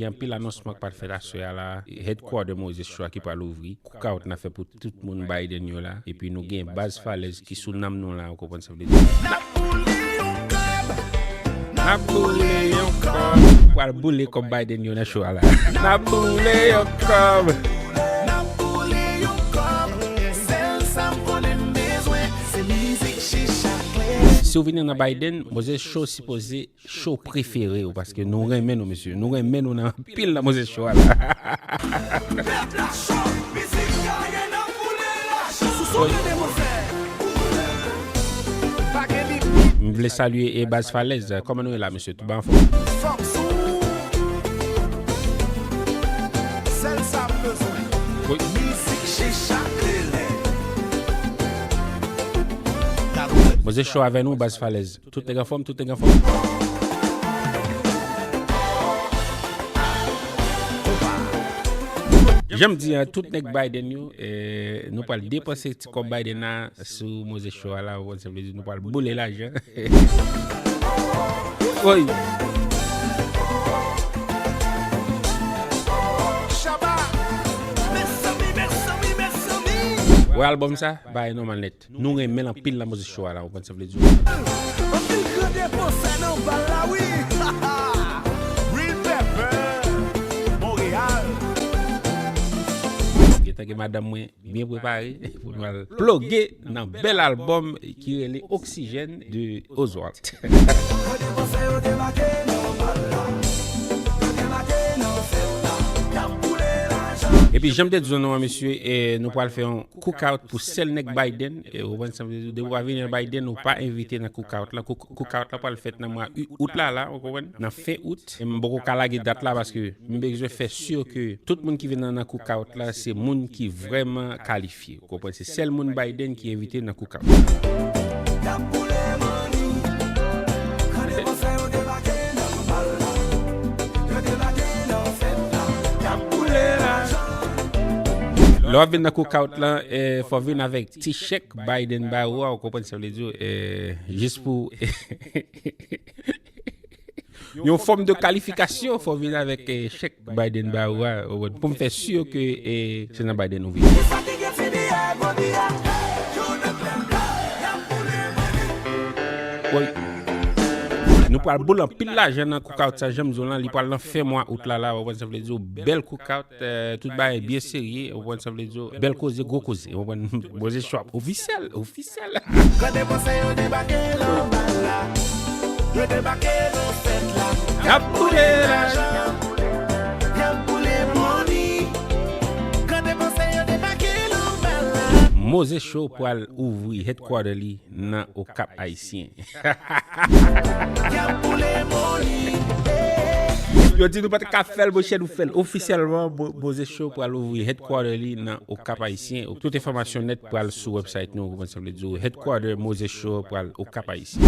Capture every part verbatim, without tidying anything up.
Gen anpil anonsman k pral fèt aswè a la. Headquarter Moses Show a ki pral ouvri. Cookout n ap fè pou tout moun Biden yo la. Epi nou gen Baz Falèz ki sou nanm nou la, ou konprann sa m vle di. N ap boule yon kòb. N ap boule yon kòb. Pral boule kòb Biden yo nan show a la. N ap boule yon kòb. N ap boule yon kòb. Sèl sa m konnen m bezwen, se mizik chicha klere. Si w vini nan Biden, Moses Show sipoze show prefere w, paske nou renmen nou, mesye. Nou renmen nou nan anpil nan Moses Show a la. Pèp la cho, mizik gaye nan boule la cho. Sou son de demwazèl. Pa gen limit. M vle salye e Baz Falèz. Kòman nou ye la, mesye? Tout bon anfòm? Fòk sou. Sèl sa m bezwen. Wi. Mizik chicha klere. Moses Show avè nou, Baz Falèz. Tout nèg anfòm, tout nèg anfòm. Jan m di a, tout nèg Biden yo, eh, nou pral depanse ti kòb Biden la sou Moses Show a la, ou konn sa vle di, nou pral boule lajan. Woy. Shabba, mezanmi, mezanmi, mezanmi. Wè albòm sa, bagay nòmal nèt. Nou renmen l anpil nan Moses Show a la, ou konn sa vle di. Anpil gran defansè nan bal la, wi. Real Pepper, Montréal. Gentan gen madanm mwen byen prepare pou nou al ploge nan bèl albòm ki rele Oxygène de Oswald. Epi, jan m te di nou an, mesye, eh, nou pral fè yon cookout pou sèl nèg Biden. E, ou konprann sa m vle di? Depi w pa vini nan Biden, ou pa envite nan cookout la. Cook-, cookout la pral fèt nan mwa u-, out la, la, ou konprann? Nan fen out. E m poko ka lage dat la paske m bezwen fè si ke tout moun ki vin nan, nan cookout la, se moun ki vrèman kalifye. Ou konprann? Se sèl moun Biden ki envite nan cookout. Lè w ap vin nan cookout la, eh, fò w vin avèk ti chèk Biden ba ou a, ou konprann sa vle di, eh, jis pou yon fòm de kalifikasyon, fò w vin avèk, eh, chèk Biden ba ou a, ou konprann, pou m fè si ke, eh, se nan Biden ou vini. Woy. Nou pral boule anpil lajan nan cookout sa, jan m di w lan, li pral nan fen mwa out la, la, ou konprann sa vle di, bèl cookout, eh, tout bagay byen serye, ou konprann sa vle di, bèl koze, gwo koze, ou konprann, Moses Show ofisyèl, ofisyèl. Gran defansè yo debake nan bal la, yo debake nan fèt la. Y ap boule lajan. Y ap boule money. Gran defansè yo debake nan bal la. Moses Show pral ouvri headquarter li nan Okap Ayisyen. Yo di nou pa t ka fè l, monchè, nou fè l ofisyèlman. Mo-, Moses Show pral ouvri headquarter li nan Okap Ayisyen. Tout enfòmasyon nèt pral sou website nou, ou konprann sa vle di. Headquarter Moses Show pral Okap Ayisyen.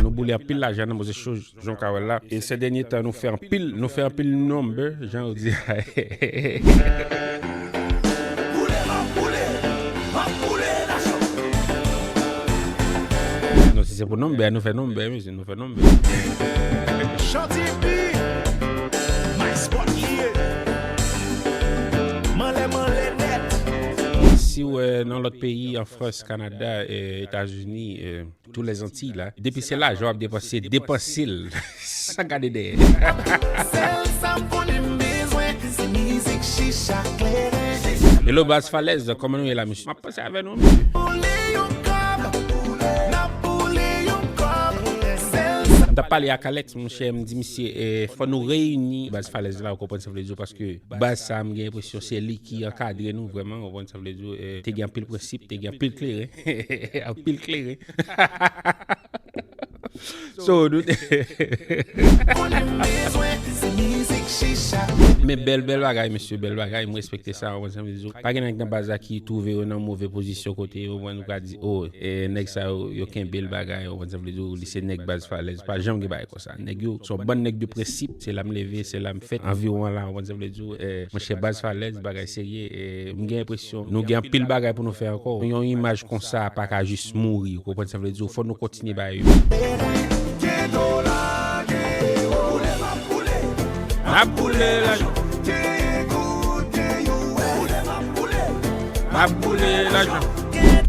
Nou boule anpil lajan nan Moses Show. Jan w ka wè l la. E sè dènye tan, nou fè anpil, nou fè anpil number, jan yo di. Non, si se pou number, nou fè number, mesye, nou fè number. Chantipi, my spot li ye. Manlè, manlè nèt. Si w, eh, nan lòt peyi, an Frans, Kanada, eh, Etazini, eh, Tout lèzantiy la. Depi se lajan w ap depanse, depanse l san gade dèyè. Sèl sa m konnen m bezwen, se mizik chicha klere. Hello, Baz Falèz, kòman nou ye la, mesye? M ap panse avè nou, mesye. Boule yon kòb, n ap boule yon kòb. Sèl sa. M t ap pale ak Alex, monchè, m di misye, eh, fò nou reyini Baz Falèz la, ou konprann sa vle di, paske baz sa, m gen enpresyon se li ki ankadre nou vrèman, ou konprann sa vle di, eh, te gen anpil prensip, te gen anpil kleren. Anpil kleren. So, nou te... Konnen m bezwen, se mizik Men bèl, bèl bagay, mesye, bèl bagay, m respekte sa, w konprann sa m vle di w. Pa gen nèg nan baz la ki twouve yo nan move pozisyon kote yo, mwen, nou ka di, o, e, nèg sa yo, yo kenbe l bagay, w konprann sa m vle di w, li se nèg baz Falèz, pa janm gen bagay konsa. Nèg yo, se yon bann nèg de prensip, se la m leve, se la m fèt, anviwon an la, w konprann sa m vle di w, e, monchè, baz Falèz, bagay serye, e, m gen enpresyon, nou gen anpil bagay pou nou fè ankò. Yon imaj konsa pa ka jis mouri, w konprann sa m vle di w, fò nou kontinye bay yo. M ap boule lajan. M ap boule lajan.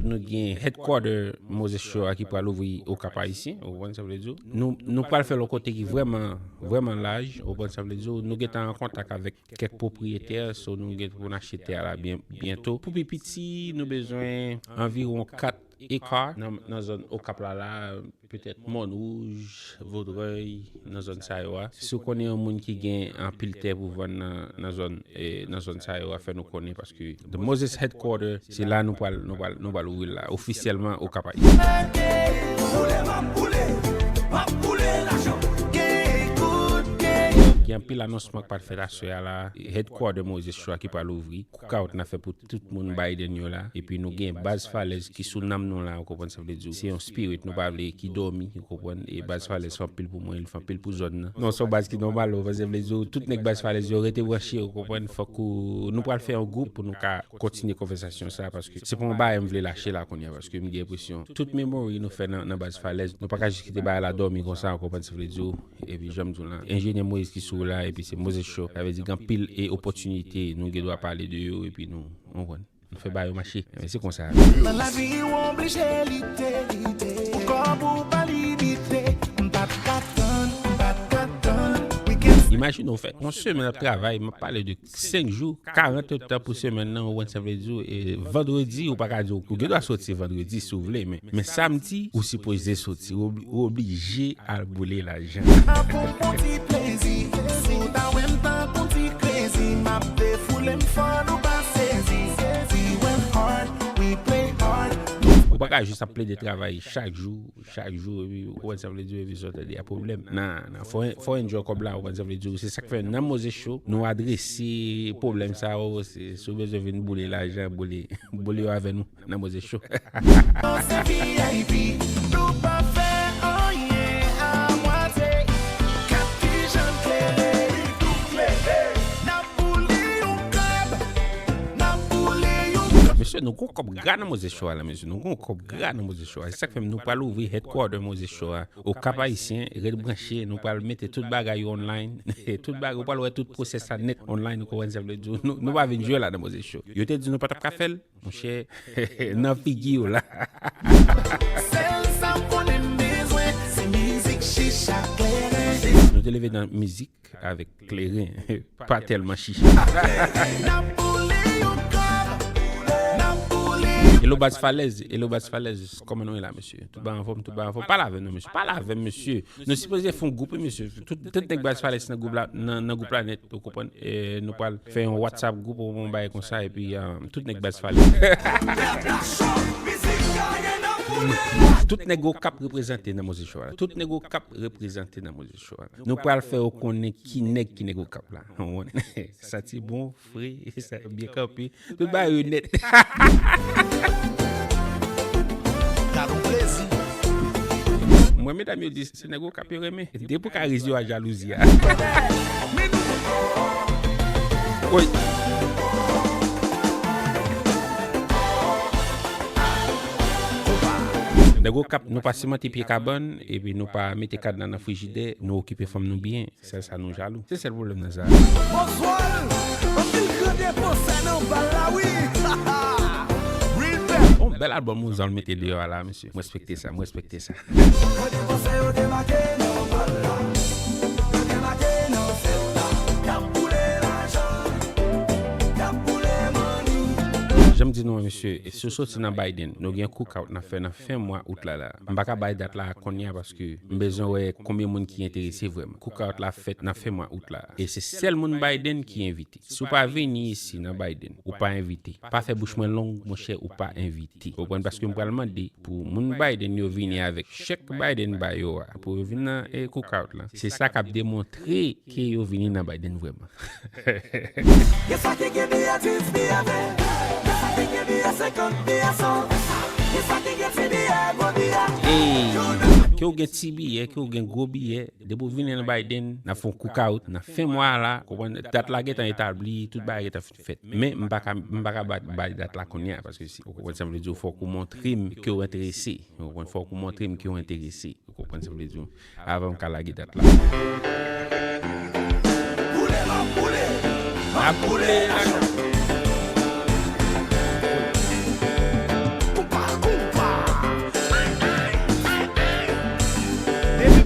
Nou gen headquarter Moses Show a ki pral ouvri Okap Ayisyen, ou konprann sa vle di. Nou, nou pral fè l yon kote ki vrèman, vrèman laj, ou konprann sa vle di. Nou gentan an kontak avèk kèk pwopriyetè, so nou gen pou n achte tè a la byen, byento. Pou pi piti, nou bezwen anviwon kat eka nan, nan zòn Okap la, la, petèt Mòn Wouj, Vodrèy, nan zòn sa yo a. Si w konnen yon moun ki gen anpil tè pou vann nan, nan zòn, e, nan zòn sa yo a, fè nou konnen, paske The Moses Headquarter, se la nou pral, nou pral, nou pral ouvri l la, ofisyèlman Okap Ayisyen. Gen anpil anonsman k pral fèt aswè a la. Headquarter Moses Show a ki pral ouvri. Cookout n ap fè pou tout moun Biden yo la. Epi nou gen baz Falèz ki sou nanm nou la, ou konprann sa vle di. Se yon spirit nou pa vle ki dòmi, ou konprann. E baz Falèz fè anpil pou mwen, li fè anpil pou zòn nan. Non, se yon baz ki nòmal, ou konprann sa vle di. Tout nèg baz Falèz yo rete branche, ou konprann. Fòk ou, nou pral fè yon gwoup pou nou ka kontinye konvèsasyon sa, paske se pa yon bagay m vle lache la kounye a, paske m gen enpresyon tout memory nou fè nan, nan baz Falèz, nou pa ka jis kite bagay la dòmi konsa, ou konprann sa vle di. Epi, jan m di w la, enjenyè Moïse ki sou la, epi se Moses Show. Sa vle di gen anpil e opòtinite, nou gen dwa pale de yo, epi nou, nou konprann. Nou fè ba yo mache. Men se konsa. Nan lavi ou oblije lite, lite. Pou kòb ou pa limite. M pa t ka tann, m pa t ka tann. Imajine w fè yon semèn ap travay, m ap pale de senk jou, karant èdtan pou semèn nan, ou konprann sa vle di, e vandredi, ou pa ka di, ou gen dwa soti vandredi si w vle, men, men samdi, ou sipoze soti, ou obli-, ou oblije al boule lajan. An pou m pran ti plezi, si w ta wè m tankou ti krezi, m ap defoule m fò nou pa sezi. We went hard, we play hard. Ou pa ka jis ap plede travay chak jou, chak jou, epi ou konprann sa vle di, epi sa w tande a pwoblèm. Nan, nan, fò, fò enjoy kòb la, ou konprann sa vle di, se sa k fè nan Moses Show, nou adrese pwoblèm sa yo, se, si w bezwen vin boule lajan, boule, boule yo avè nou, nan Moses Show. Se V I P, nou pa fè anyen a mwatye, kat ki jan klere, nou klere, n ap boule yon kòb, n ap boule yon kòb. Mesye, nou gon kòb gra nan Moses Show a la, mesye, nou gon kòb gra nan Moses Show a. Se sa k fè m nou pral ouvri headquarter Moses Show a. Okap Ayisyen, ret branche, nou pral mete tout bagay yo online. Tout bagay, ou pral wè tout pwosès sa nèt online, ou konprann sa vle di. Nou, nou pa vin jwe la nan Moses Show. Yo te di nou pa t ap ka fè l, monchè, nan figi yo la. Sèl sa m konnen m bezwen, se mizik, chicha, kleren. Nou te leve nan mizik avèk kleren, pa tèlman chicha. N ap boule yon kòb, n ap boule yon Hello Baz Falèz, hello Baz Falèz, kòman nou ye la, mesye? Tout bagay anfòm, tout bagay anfòm. Pale avè nou, mesye. Pale avè m, mesye. Nou sipoze fè yon gwoup, wi, mesye. Tout, tout nèg Baz Falèz nan gwoup la, nan, nan gwoup la nèt, ou konprann? E nou pral fè yon WhatsApp gwoup ou yon bagay konsa, epi, e, tout nèg Baz Falèz. Tout nèg Okap reprezante nan Moses Show a. Tout nèg Okap reprezante nan Moses Show a. Nou pral fè yo konnen ki nèg ki nèg Okap la. Sa ti bon, fre, sa byen kanpe. Tout bagay yo nèt. Gad on plezi. Mwen, medam yo di, se nèg Okap yo renmen. Depi w ka riz yo a jalouzi a. Woy. Nèg Okap, nou pa simante pye kabann, epi nou pa mete kadna nan frijidè, nou okipe fanm nou byen. Sèl sa nou jalou. Se sèl pwoblèm nan sa. Oswald, anpil gran defansè nan bal la, wi. Real bèl. Yon bèl albòm Ozal mete deyò a la, mesye. M respekte sa, m respekte sa. Gran defansè yo debake nan bal la. Yo debake nan fèt la. Y ap boule lajan. Y ap boule money. M di nou, mesye, e si w soti nan Biden, nou gen cookout n ap fè nan fen mwa out la la. M pa ka bay dat la kounye a paske m bezwen wè konbyen moun ki enterese vrèman. Cookout la fèt nan fen mwa out la. E se sèl moun Biden ki envite. Si w pa vini isi nan Biden, ou pa envite. Pa fè bouch mwen long, monchè, ou pa envite. Ou konprann? Paske m pral mande pou moun Biden yo vini avèk chèk Biden ba yo a, pou yo vin nan e cookout la. Se sa k ap demontre ke yo vini nan Biden vrèman. Gen sa ki gen biyè dis, biyè ven. Gen sa ki gen biyè senkant, biyè san. Gen sa ki gen ti biyè, gwo biyè. Ey, ke w gen ti biyè, ke w gen gwo biyè, depi w vini nan Biden, n ap fè yon cookout nan fen mwa la, konprann, dat la gentan etabli, tout bagay gentan fin fèt. Men m pa ka, m pa ka bay, bay dat la kounye a, paske si, ou konprann sa m vle di, fòk ou montre m ke w enterese. Ou konprann, fòk ou montre m ke w enterese. Ou konprann sa m vle di, avan m ka lage dat la. Boule, m ap boule. M ap boule lajan.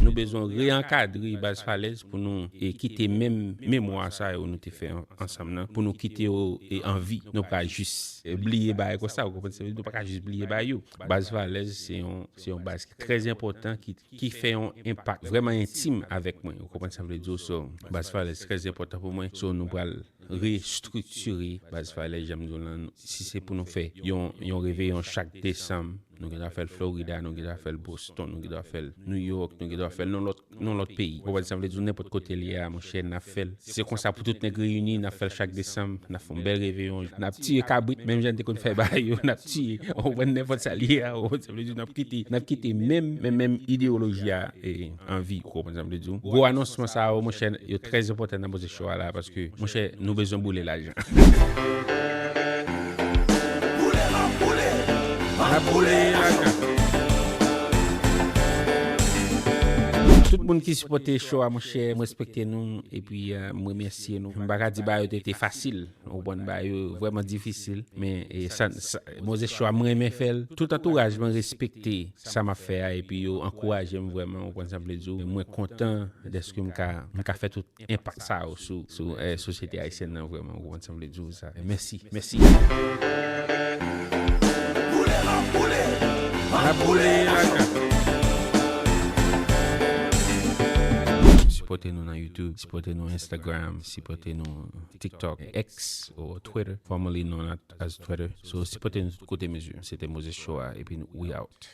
Nou bezwen reankadre Baz Falèz pou nou e kite menm memwa sa yo nou te fè an-, ansanm nan, pou nou kite yo e an vi. Nou pa jis e bliye bagay konsa, ou konprann sa m vle di, nou pa ka jis bliye bagay yo. Baz Falèz se yon, se yon baz ki trè enpòtan, ki, ki fè yon enpak vrèman entim avèk mwen. Ou konprann sa m vle di w? So, Baz Falèz trè enpòtan pou mwen. So, nou pral restriktire Baz Falèz, jan m di w lan. Si se pou nou fè yon, yon reveyon chak desanm, nou gen dwa fè l Florida, nou gen dwa fè l Boston, nou gen dwa fè l New York, nou gen dwa fè l nan lòt, nan lòt peyi. Ou konprann sa m vle di w? Nenpòt kote l ye a, monchè, n ap fè l. Se konsa pou tout nèg reyini, n ap fè l chak desanm, n ap fè yon bèl reveyon, n ap tiye kabrit, menm jan n te konn fè bagay yo, n ap tiye. Ou konprann, nenpòt sa l ye a, ou konprann sa m vle di w? N ap kite, n ap kite menm, menm, menm ideyoloji a e, an vi, ou konprann sa m vle di w? Gwo anonsman sa yo, monchè, yo trè enpòtan nan Mozes Show a la, paske, monchè, nou bezwen boule lajan. Boule, m ap boule. M ap boule lajan. Tout moun ki sipòte show a, monchè, m respekte nou, epi, eh, m remèsye nou. M pa ka di bagay yo te, te fasil. Ou konprann, bagay yo vrèman difisil, men, eh, sa, sa, Mozes Show a, m renmen fè l. Tout antouraj mwen respekte sa m ap fè a, epi yo ankouraje m vrèman, ou konprann sa m vle di w. Mwen kontan dèske m ka, m ka fè tout enpak sa yo sou, sou, eh, sosyete ayisyèn nan vrèman, ou konprann sa m vle di w sa. Mèsi, mèsi. Boule, m ap boule. M ap boule lajan. Sipòte nou nan YouTube, sipòte nou Instagram, sipòte nou TikTok, X ou Twitter, formerly known as Twitter. So, sipòte nou tout kote, mesye. Se te Moses Show a, epi nou, we out.